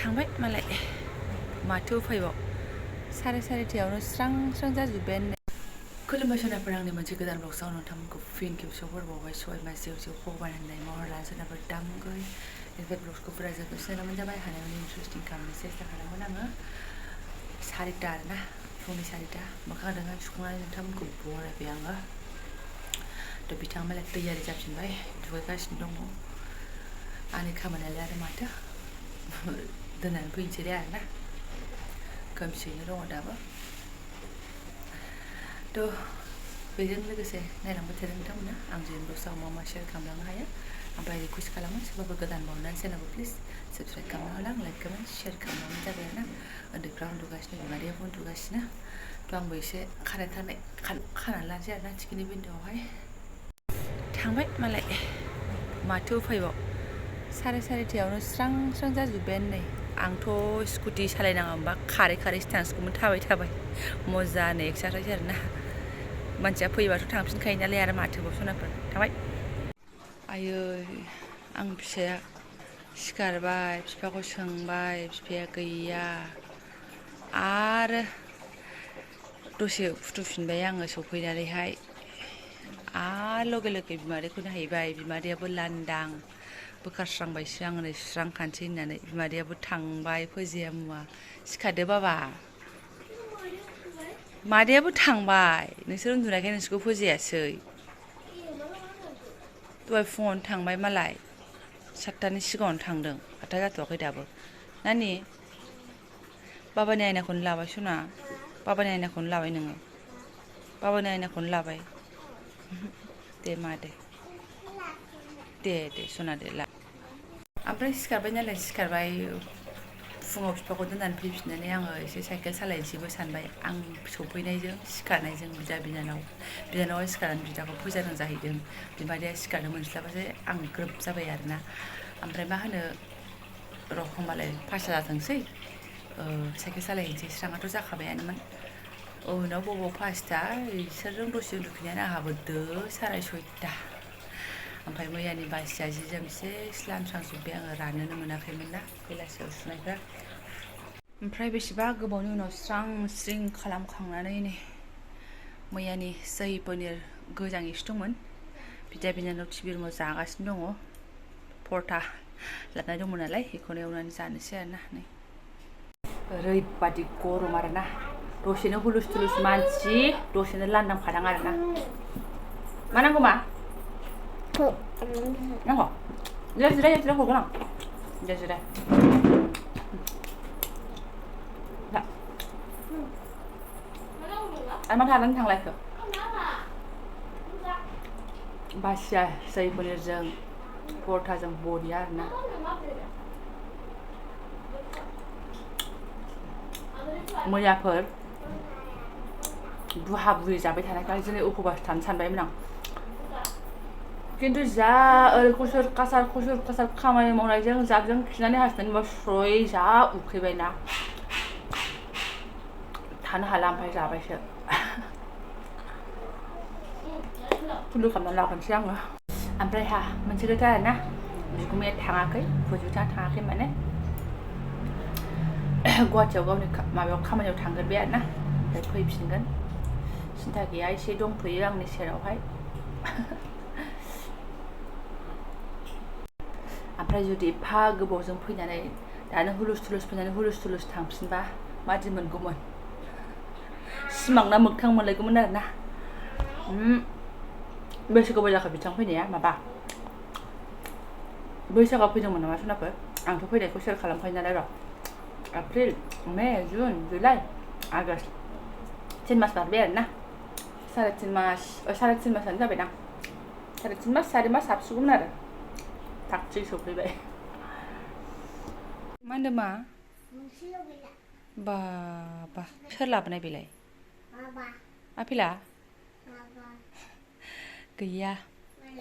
थांबाय मालाय माथो उफायबाव साराय सारिथायावनो स्रां स्रां जाजोब्बायानो खुलुमबाय सोनाफोर आंनि मोनसे गोदान ब्लगसाव नोंथांमोनखौ फिन खेबसेयाव हरबावबाय सबाय मा जेव जेव भगबान होननाय महर लाना सोनाफोर दामगै बेनिफ्राय ब्लगसखौ फुरा जोबोद सोनामोन जाबाय हानायावनो इन्टारेस्टिं खालामनो सेस्था खालामोन आङो सारिथा आरोना फुंनि सारिथा मोखां दोखां सुखांनानै नोंथांमोनखौ बरायबाय आङो थ' बिथाङा मालाय तैयारि जाफिनबाय दुगैगासिनो दङ आंनि खामानियालाय आरो माथो दोननानै फैनोसै दे आरोना खोमसियैनो दङ दाबो थ' बेजों लोगोसे नायलांबाय थादों नोंथांमोना आं जे दस्राव मा शेयार खालामलांनो हायो ओमफ्राय रिकुवेस्ट खालामो सोरबाफोर गोदान बावनानै चेनेलखौ प्लिज साबस्क्राइब खालामना होला लाइक कमेन्ट शेयार खालामनानै जाबाय आरोना उन्दैफ्रा उन्दुगासिनो बिमादैयाबो उन्दुगासिनो थ' आंबो एसे खानाय थानाय खानानै लानोसै आरोना थिखिनि बिन्दोआवहाय थांबाय मालाय माथो उफायबाव साराय सारिथायावनो स्रां स्रां जाजोब्बायानो नै आंथ' स्कुटि सालायनाङा होमबा खारै खारैसो थांसिगौमोन थाबाय मोजानो एक्सारसाइज आरोना मानसिया फैबाथ' थांफिनखायो नालाय आरो माथोबाव सनाफोर थांबाय आयै आं फिसाया सिखारबाय बिफाखौ सोंबाय बिफाया गैया आरो दसे फुथुफिनबाय आङो सफैनानैहाय आरो लगे लगे बिमादैखौ नायहैबाय बिमादैयाबो लांदां बोखारस्रांबायसो आङो नै सुस्रांखानोसै होननानै बिमादैयाबो थांबाय फोजेया मुवा सिखारदो बाबा मादैयाबो थांबाय नोंसोर उन्दुनायखाय नोंसोरखौ फोजेयासै दहाय फुङावनो थांबाय मालाय 7टानि सिगाङावनो थांदों 8टा जाथ'वाखै दाबो नानि बाबानि आयनाखौनो लाबाय सना बाबानि आयनाखौनो लाबाय नोङो बाबानि आयनाखौनो लाबाय दे मा दे सना दे ला ओमफ्राय सिखारबाय नालाय सिखारबाय फुङाव बिफाखौ दोननानै फैफिननानै आङो एसे साइकेल सालायनोसैबो सानबाय आं सफैनायजों सिखारनायजों बिनानावा सिखारनानै बिदाखौ फैजादों जाहैदों बिमादैया सिखारनो मोनस्लाबासै आं ग्रोब जाबाय आरोना ओमफ्राय मा होनो र' होमबालाय 5टा जाथोंसै साइकेल सालायनोसै स्राङाथ' जाखाबायानोमोन उनाव बबाव 5टा इसोरजों दसे उन्दुफिननानै आंहाबो साराय 6टा ओमफ्राय मैयानि बासिया जि जोम एसे स्लामस्रांजोब्बाय आङो राननोनो मोनाखैमोन ना बेलासियाव सुनायफ्रा ओमफ्राय बेसेबा गोबावनि उनाव स्रां स्रिं खालामखांनानै नै मैयानि दही पनिर गोजां एसे दंमोन बिदा बिनानाव टिभि रुमाव जागासिनो दङ परथा लाबोनाय दंमोन नालाय बेखौनो एवनानै जानोसै आरोना नै ओरैबादि गरम आरोना दसेनो हुलुस थुलुस मानसि दसेनो लांदां फादां आरोना मा नांगौ मा नांगौ जिराय हरगोन आं दे जिराय आरो मा थानानै थांलायखो बासिया दही पनिरजों परथाजों बरिया आरोना मैयाफोर बुहा बुहि जाबाय थानायखाय दिनै उपबास थानो सानबायमोन आं खिन्थु जा खुसुर खासार खामानि मावनायजों जाबजों खिनानै हासुनानै मा स्रय जा उखैबायना थानो हाला ओमफ्राय जाबायसो फुलु खालामनानै लाबोनोसै आङो ओमफ्राय मोनसे खोथा आरोना बिगुमाया थाङाखै फुजिथा थाङाखै माने गुवाहाटियाव गावनि माबायाव खामानियाव थांगोरबाय आरोना ओमफ्राय फैफिनगोन सिन्था गैया एसे दंथ'यो आंनि सेरावहाय ओमफ्राय जुदि एफा गोबावजों फैनानै दानो हुलुस थुलुस थांफिनबा मादि मोनगौमोन सिमांना मोगथां मोनलायगौमोन आरोना बेसे गोबाव जाखो बिथां फैनाया माबा बैसागआव फैदोंमोन नामा सनाफोर आंथ' फैनायखौ शेयार खालामखायो नालाय र' एप्रिल मे जुन जुलाइ आगष्ट 3 मास बारबाय आरोना 3.5 मासानो जाबायदां 3.5 मास 4 मास हाबसिगौमोन आरो थागथि सफैबाय मा होनदों मा बाबा सोर लाबोनाय बेलाय आफेला गैया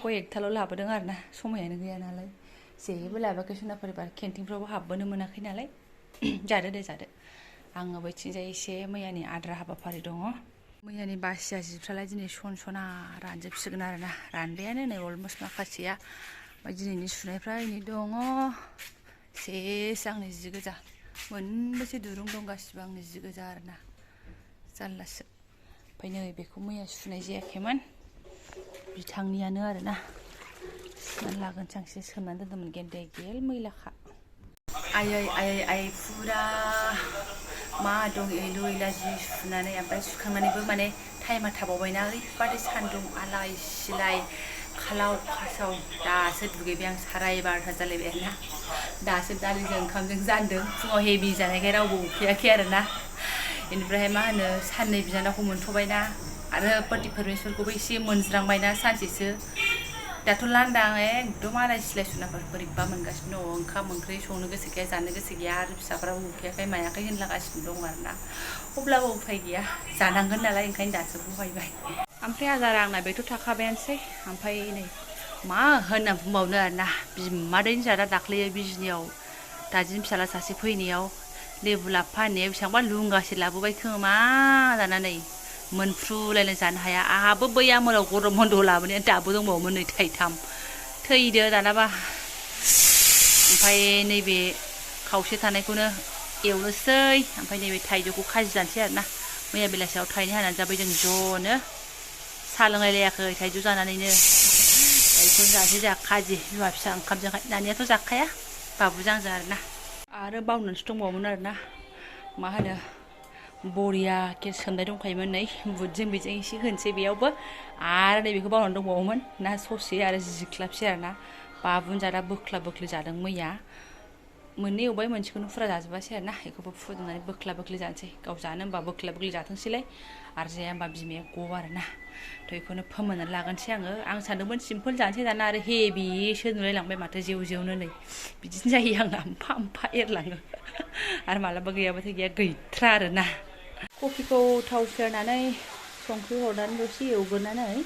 कयेकथाल' लाबोदों आरोना समायानो गैया नालाय जेबो लाबोआखै सनाफोर एबार केन्टिनफ्रावबो हाबबोनो मोनाखै नालाय जादो आङो बैथिंजाय एसे मैयानि आद्रा हाबाफारि दङ मैयानि बासिया जिफ्रालाय दिनै सना रानजोबसिगोन आरोना रानबायानो नै अलमस्ट माखासेया ओमफ्राय दिनैनि सुनायफ्रा नै दङ सेस आंनि जि गोजा मोनबेसे दुरुं दं गासिबो आंनि जि गोजा आरोना जारलासो ओमफ्राय नै बेखौ मैया सुनाय जायाखैमोन बिथांनियानो आरोना सुनानै लागोनसै आं एसे सोमनानै दोन्दोंमोन गेन्दे गेल मैलाखा आयै फुरा मा दं एलु एला जि सुनानै ओमफ्राय सुखांनानैबो माने टाइमा थाबावबायना ओरैबादि सान्दुं आलाय सिलाय खालाव खासाव दासो दुगैबाय आं साराय 12था जालायबाय आरोना दासो दालिजों ओंखामजों जानदों फुङाव हेभि जानायखाय रावबो उखैयाखै आरोना बेनिफ्राय मा होनो साननै बिनानावखौ मोनथ'बायना आरो पति परमेश्वरखौबो एसे मोनज्रांबायना सानसेसो दाथ' लांदां एकदम आलाय सिलाय सुनाफोर बोरैबा मोनगासिनो दङ ओंखाम ओंख्रि संनो गोसो गैया जानो गोसो गैया आरो फिसाफ्राबो उखैयाखै मायाखै होनलागासिनो दं आरोना अब्लाबो उफाय गैया जानांगोन नालाय ओंखायनो दासो बहायबाय ओमफ्राय आजारा आंना बेथ' थाखाबायानोसै ओमफ्राय नै मा होनना बुंबावनो आरोना बिमादैनि जादा दाख्लैयो बिजनियाव दादिनि फिसाला सासे फैनायाव लेबु लाफा होननाया बेसेबांबा लुंगासे लाबोबाय खोमा जानानै मोनफ्रुलायनाय जानो हाया आहाबो बै आमोलाव गरम बन्द लाबोनाया दाबो दंबावोमोन नै थाइथाम थैदो दानाबा ओमफ्राय नैबे खावसे थानायखौनो एवनोसै ओमफ्राय नैबे थाइजौखौ खाजि जानोसै आरोना मैया बेलासियाव थाइनै हानानै जाबाय जों ज'नो साहा लोंलायलायाखै थाइजौ जानानैनो बेखौनो जानोसै जोंहा खाजि बिमा फिसा ओंखामजोंहाय दानियाथ' जाखाया बाबुजों आंजों आरोना आरो बावनानैसो दंबावोमोन आरोना मा होनो बरिया के सोमनाय दंखायोमोन नै बुटजों बेजों एसे होनोसै बेयावबो आरो नैबेखौ बावनानै दंबावोमोन ना ससे आरो जिख्लाबसै आरोना बाबुन जादा बोख्ला बोख्लि जादों मैया मोननै एवबाय मोनसेखौनो फुरा जाजोबासै आरोना बेखौबो फुदुंनानै बोख्ला बोख्लि जानोसै गाव जानो होनबा बोख्ला बोख्लि जाथोंसैलाय आरो जाया होनबा बिमाया गब आरोना थ' बेखौनो फोमोननानै लागोनसै आं सानदोंमोन सिम्पोल जानोसै दाना आरो हेभिसो नुलायलांबाय माथो जेव जेवनो नै बिदिनो जायो आंना एमफा एमफा एरलाङो आरो मालाबा गैयाबाथाय गैया गैथ्रा आरोना कफिखौ थाव सेरनानै संख्रि हरनानै दसे एवग्रोनानै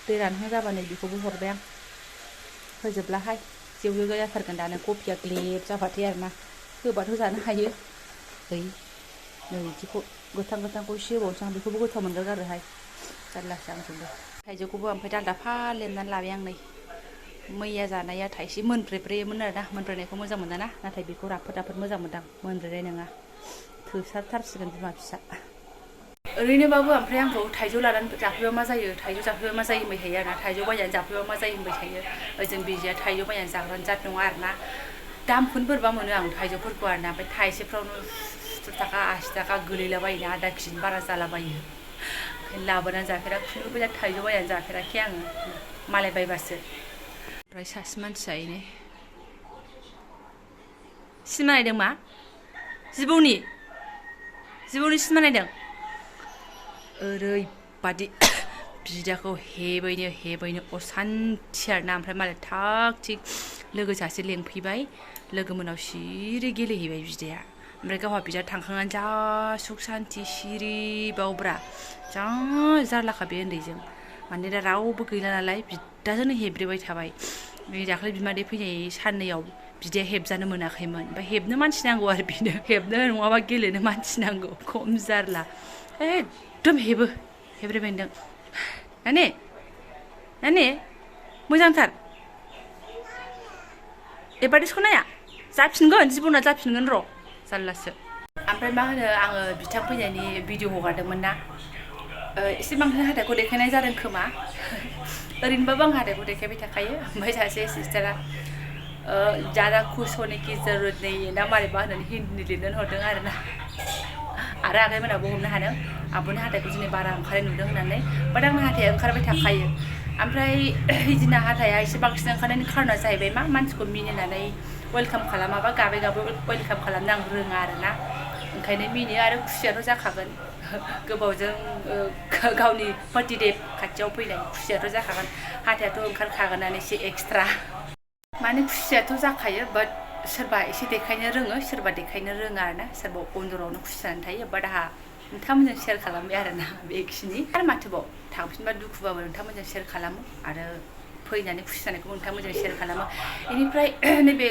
दै रानहां जाबा नै बेखौबो हरबाय आं होजोबलाहाय जेव जेव जाथारगोन दानो कफिया ग्लेब जाबाथाय आरोना होबाथ' जानो हायो नै बिदिखौ गोथां गोथांखौ एसे होबावसै आं बेखौबो गोथाव मोनगारगारोहाय जारलासो आंजोंबो थाइजौखौबो ओमफ्राय दान्दाफा लेमनानै लाबाय आं नै मैया जानाया थाइसे मोनब्रेब्रेमोन आरोना मोनब्रेनायखौ मोजां मोना नाथाय बेखौ राफोद राफोद मोजां मोनदां मोनब्रेनाय नङा थोसाबथारसिगोन बिमा फिसा ओरैनोबाबो ओमफ्राय आंखौ थाइजौ लानानै जाफैबा मा जायो थाइजौ जाफैबा मा जायो होनबाय थायो आरोना थाइजौ बायनानै जाफैबा मा जायो होनबाय थायो ओजों बिजिया थाइजौ बायनानै जाग्रानि जात नङा आरोना दामखौनो बोरैबा मोनो आं थाइजौफोरखौ आरोना ओमफ्राय थाइसेफ्रावनो 70 थाखा 80 थाखा गोलैलाबायोना आधा केजिनि बारा जालाबायो ओंखायनो लाबोनानै जाफेरा खुनुरुखुम थाइजौ बायनानै जाफेराखै आङो मालाय बायबासो ओमफ्राय सासे मानसिया एनो सिनेमा नायदों मा जिबौनि सिनेमा नायदों ओरैबादि बिदाखौ हेबैनो असान्थि आरोना ओमफ्राय मालाय थाग थिग लोगो सासे लेंफैबाय लोगो मोनाव सिरि गेलेहैबाय बिदाया ओमफ्राय गावहा बिदा थांखांनानै जा सुख सान्थि सिरिबावब्रा जा जारलाखा बे उन्दैजों माने दा रावबो गैला नालाय बिदाजोंनो हेब्रेबाय थाबाय ओमफ्राय दाख्लै बिमादै फैनाय साननैयाव बिदाया हेबजानो मोनाखैमोन ओमफ्राय हेबनो मानसि नांगौ आरो बेनो हेबनो नङाबा गेलेनो मानसि नांगौ खम जारला एकदम हेब्रेबाय होनदों नानि मोजांथार एबारदिसखौ नाया जाफिनगोन जिबना जाफिनगोन र' जारलासो ओमफ्राय मा होनो आङो बिथां फैनायनि भिडिअ हगारदोंमोन ना एसे बांसिन हाथाइखौ देखायनाय जादों खोमा ओरैनोबाबो आं हाथाइखौ देखायबाय थाखायो ओमफ्राय सासे सिस्टारा ज़्यादा खुश होने की जरूरत नहीं है ना मारैबा होननानै हिन्दी लिरनानै हरदों आरोना आरो आगैमोनाबो हमनो हादों आब'नि हाथाइखौ दिनै बारा ओंखारनाय नुदों होननानै बाट आंनि हाथाइया ओंखारबाय थाखायो ओमफ्राय बिदिनो हाथाइया एसे बांसिन ओंखारनायनि खारना जाहैबाय मा मानसिखौ मिनिनानै वेलकाम खालामाबा गाबै गाबै वेलकाम खालामनो आं रोङा आरोना ओंखायनो मिनियो आरो खुसियाथ' जाखागोन गोबावजों गावनि बार्थडे खाथियाव फैनाय खुसियाथ' जाखागोन हाथाइयाथ' ओंखारखागोनानो एसे एक्सट्रा माने खुसियाथ' जाखायो बाट सोरबा एसे देखायनो रोङो सोरबा देखायनो रोङा आरोना सोरबा अन्दरावनो खुसि जानानै थायो बाट आंहा नोंथांमोनजों शेयार खालामबाय आरोना बेखिनि आरो माथोबाव थांफिनबा दुखुबाबो नोंथांमोनजों शेयार खालामो आरो फैनानै खुसि जानायखौ नोंथांमोनजों शेयार खालामो बेनिफ्राय नैबे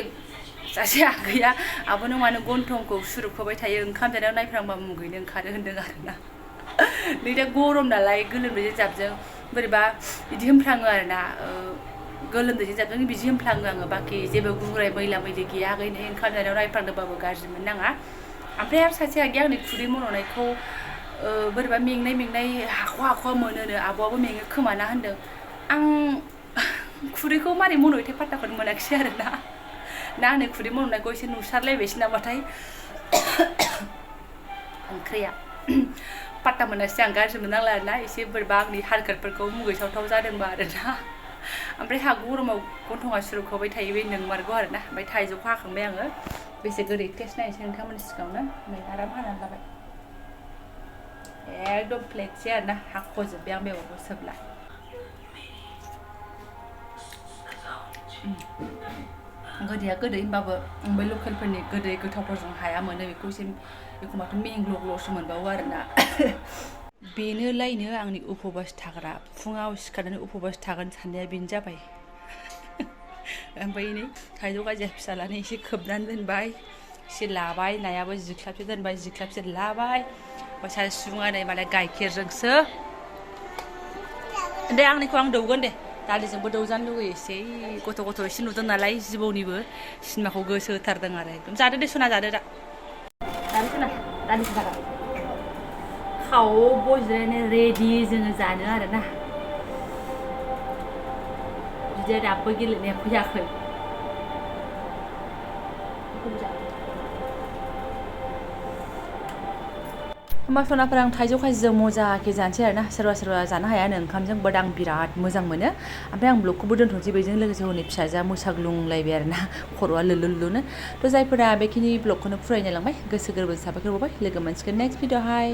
सासे आगैया आब' नों मानो गन्थंखौ सुरुबखोबाय थायो ओंखाम जानायाव नायफ्रांबा मुगैनो ओंखारो होनदों आरोना नै दा गरम नालाय गोलोमदैजों जाबजों बोरैबा बिदि होनफ्राङो आरोना गोलोमदैजों जाबजों बिदि होनफ्लाङो आङो बाखि जेबो गुराय मैला मैलि गैया आगैनो ओंखाम जानायाव रायफ्लांदोंबाबो गाज्रि मोननाङा ओमफ्राय आरो सासे आगैया आंनि खुदै मन'नायखौ बोरैबा मेंनाय हाख'वा मोनोनो आब'आबो मेङो खोमाना होनदों आं खुदैखौ मारै मन'योथाय पात्ताखौनो मोनाखिसै आरोना ना आंनि खुदै मन'नायखौ एसे नुसारलायबायसै नामाथाय ओंख्रिया पात्ता मोनासै आं गाज्रि मोननांला आरोना एसे बोरैबा आंनि हारकातफोरखौ मुगैथावथाव जादोंबा आरोना ओमफ्राय हा गरमाव गन्थङा सुरुबखाबाय थायो बे नोंमारगौ आरोना ओमफ्य थाइजौखौ हाखांबाय आङो बेसे गोदै टेस्ट नायनोसै नोंथांमोननि सिगाङावनो नै आराम हानानै लाबाय एकदम प्लेटसे आरोना हाख'जोब्बाय आं बेगरखौ सोबला गोदैया गोदै होनबाबो बै लकेलफोरनि गोदै गोथावफोरजों हाया मोनो बेखौ एसे एखमबाथ' मेंग्ल'-ग्ल'सो मोनबावो आरोना बेनोलायनो आंनि उपबास थाग्रा फुङाव सिखारनानै उपबास थागोन साननाया बेनो जाबाय ओमफ्राय नै थाइजौ गाजिया फिसालानो एसे खोबनानै दोनबाय एसे लाबाय नायाबो जिख्लाबसे दोनबाय जिख्लाबसे लाबाय ओमफ्राय सासे सुबुङा नै मालाय गाइखेरजोंसो दे आंनिखौ आं दौगोन दे दालिजोंबो दौजानो लुगैयोसै गथ' एसे नुदों नालाय जिबौनिबो सिनेमाखौ गोसो होथारदों आरो एकदम जादो दे सना जादो दा सना दालिजों जागोन खाव बजिरायनो रेडि जोङो जानो आरोना बिदिया दाबो गेलेनाया फैयाखै होमबा सनाफोर आं थाइजौ खाजिजों मजाके जानोसै आरोना सोरबा जानो हायानो ओंखामजों बाट आं बिराद मोजां मोनो ओमफ्राय आं ब्लगखौबो दोनथ'नोसै बेजों लोगोसे हनै फिसाजोआ मोसाग्लुंलायबाय आरोना खर'आ लोलो थ' जायफोरा बेखिनि ब्लगखौनो फरायनो लांबाय गोसो गोरबो साबायखर बावबाय लोगो मोनसिगोन नेक्स्ट भिडिअ'हाय